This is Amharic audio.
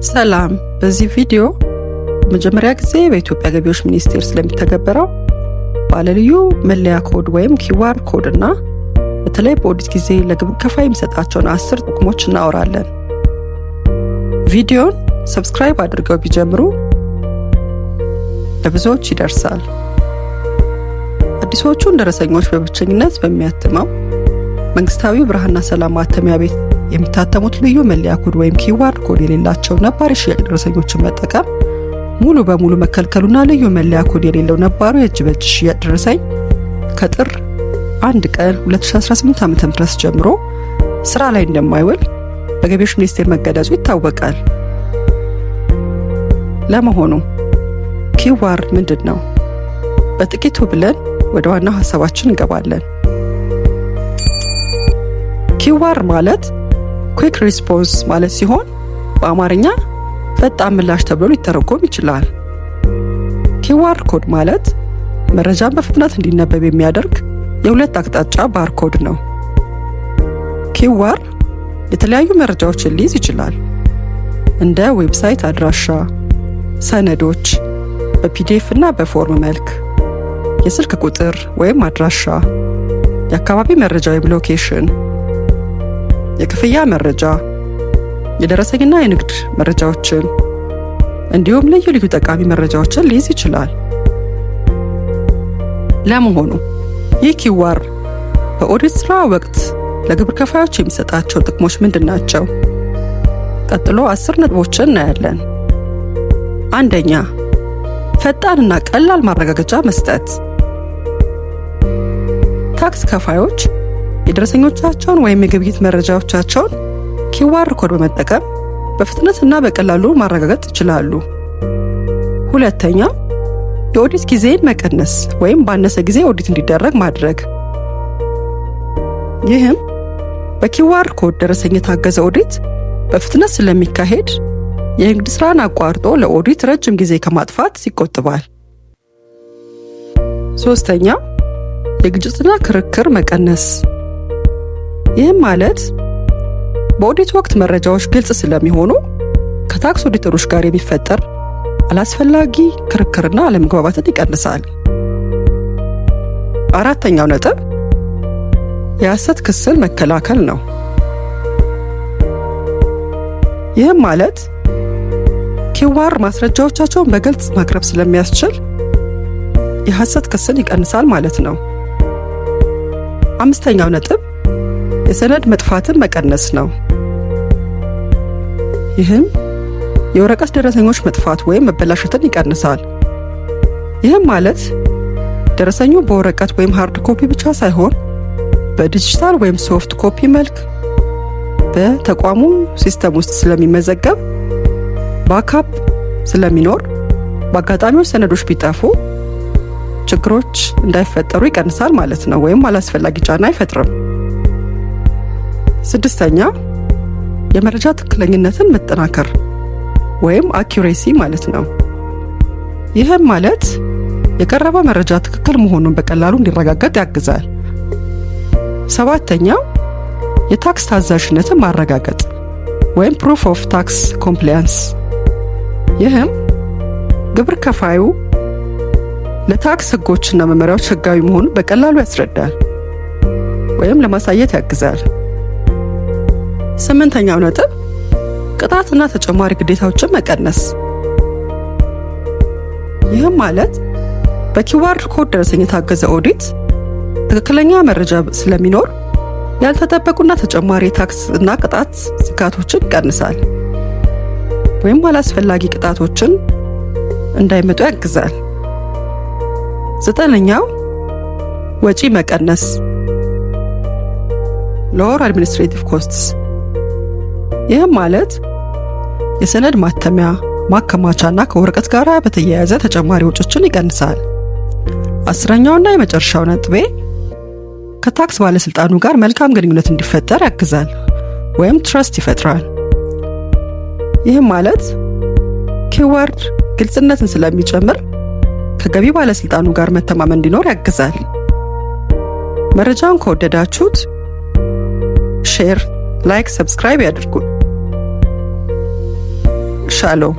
ሰላም፣ በዚህ ቪዲዮ መጀመሪያ ጊዜ በኢትዮጵያ ገቢዎች ሚኒስቴር ስለሚተገበረው ባለልዩ መለያ ኮድ ወይም QR code እና በተለይ በኦዲት ጊዜ ለግብር ከፋይ የሚሰጣቸውን 10 ጥቅሞች እናወራለን። ቪዲዮን subscribe አድርገው ቢጀምሩ ለብዙዎች ይደርሳል። አዲሶቹን ደረሰኞች በብቸኝነት በሚያትመው መንግስታዊ ብርሃንና ሰላም ማተሚያ ቤት የሚታተሙት ልዩ መለያ ኮድ ወይም QR code የሌላቸው ነባር የሽያጭ ደረሰኞችን መጠቀም ሙሉ በሙሉ መከልከሉና ልዩ መለያ ኮድ የሌለው ነባሩ የእጅ በእጅ ሽያጭ ደረሰኝ ከጥር 1 ቀን 2018 ዓ.ም ጀምሮ ስራ ላይ እንደማይውል በገቢዎች ሚኒስቴር መገለጹ ይታወቃል። ለመሆኑ QR ምንድን ነው? በጥቂቱ ብለን ወደ ዋናው ሀሳባችን እንገባለን። QR ማለት quick response ማለት ሲሆን በአማርኛ ፈጣን ምላሽ ተብሎ ሊተረጎም ይችላል። QR code ማለት መረጃን በፍጥነት እንዲነበብ የሚያደርግ የሁለት አቅጣጫ barcode ነው። QR የተለያዩ መረጃዎችን ሊይዝ ይችላል። እንደ website አድራሻ፣ ሰነዶች በ PDF እና በ form መልክ፣ የስልክ ቁጥር ወይም አድራሻ፣ የአካባቢ መረጃ ወይም location፣ የክፍያ መረጃ፣ የደረሰኝና የንግድ መረጃዎችን እንዲሁም ልዩ ልዩ ጠቃሚ መረጃዎችን ሊይዝ ይችላል። ለመሆኑ ይህ QR በኦዲት ስራ ወቅት ለግብር ከፋዮች የሚሰጣቸው ጥቅሞች ምንድን ናቸው? ቀጥሎ 10 ነጥቦችን እናያለን። አንደኛ፣ ፈጣንና ቀላል ማረጋገጫ መስጠት። ታክስ ከፋዮች የደረሰኞቻቸውን ወይም የግብይት መረጃዎቻቸውን QR code በመጠቀም በፍጥነትና በቀላሉ ማረጋገጥ ይችላሉ። ሁለተኛ፣ የኦዲት ጊዜን መቀነስ ወይም ባነሰ ጊዜ ኦዲት እንዲደረግ ማድረግ። ይህም በ QR code ደረሰኝ የታገዘ ኦዲት በፍጥነት ስለሚካሄድ የንግድ ስራን አቋርጦ ለኦዲት ረጅም ጊዜ ከማጥፋት ይቆጥባል። ሶስተኛ፣ የግጭትና ክርክር መቀነስ። ይህም ማለት በኦዲት ወቅት መረጃዎች ግልጽ ስለሚሆኑ ከታክስ ኦዲተሮች ጋር የሚፈጠር አላስፈላጊ ክርክርና አለመግባባትን ይቀንሳል። አራተኛው ነጥብ የሐሰት ክስን መከላከል ነው። ይህም ማለት QR ማስረጃዎቻቸውን በግልጽ ማቅረብ ስለሚያስችል የሐሰት ክስን ይቀንሳል ማለት ነው። አምስተኛው ነጥብ የሰነድ መጥፋትን መቀነስ ነው። ይህም የወረቀት ደረሰኞች መጥፋት ወይም መበላሸትን ይቀንሳል። ይህም ማለት ደረሰኙ በወረቀት ወይም hard copy ብቻ ሳይሆን በዲጂታል ወይም soft copy መልክ በተቋሙ system ውስጥ ስለሚመዘገብ፣ backup ስለሚኖር በአጋጣሚዎች ሰነዶች ቢጠፉ ችግሮች እንዳይፈጠሩ ይቀንሳል ማለት ነው፣ ወይም አላስፈላጊ ጫና አይፈጥርም። ስድስተኛ፣ የመረጃ ትክክለኝነትን መጠናከር ወይም accuracy ማለት ነው። ይህም ማለት የቀረበው መረጃ ትክክል መሆኑን በቀላሉ እንዲረጋገጥ ያግዛል። ሰባተኛው የታክስ ታዛዥነትን ማረጋገጥ ወይም proof of tax compliance። ይህም ግብር ከፋዩ ለታክስ ሕጎችና መመሪያዎች ህጋዊ መሆኑን በቀላሉ ያስረዳል ወይም ለማሳየት ያግዛል። ስምንተኛው ነጥብ ቅጣትና ተጨማሪ ግዴታዎችን መቀነስ። ይህም ማለት በ QR code ደረሰኝ የታገዘ ኦዲት ትክክለኛ መረጃ ስለሚኖር ያልተጠበቁና ተጨማሪ የታክስ እና ቅጣት ስጋቶችን ይቀንሳል ወይም አላስፈላጊ ቅጣቶችን እንዳይመጡ ያግዛል። ዘጠነኛው ወጪ መቀነስ፣ lower administrative costs። ይህም ማለት የሰነድ ማተሚያ፣ ማከማቻና ከወረቀት ጋር በተያያዘ ተጨማሪ ወጪዎችን ይቀንሳል። 10ኛውና የመጨረሻው ነጥቤ ከታክስ ባለስልጣኑ ጋር መልካም ግንኙነት እንዲፈጠር ያግዛል ወይም trust ይፈጥራል። ይህም ማለት QR ግልጽነትን ስለሚጨምር ከገቢ ባለስልጣኑ ጋር መተማመን እንዲኖር ያግዛል። መረጃውን ከወደዳችሁት share፣ like፣ subscribe ያድርጉ። ሻሎም። የሚቻለው።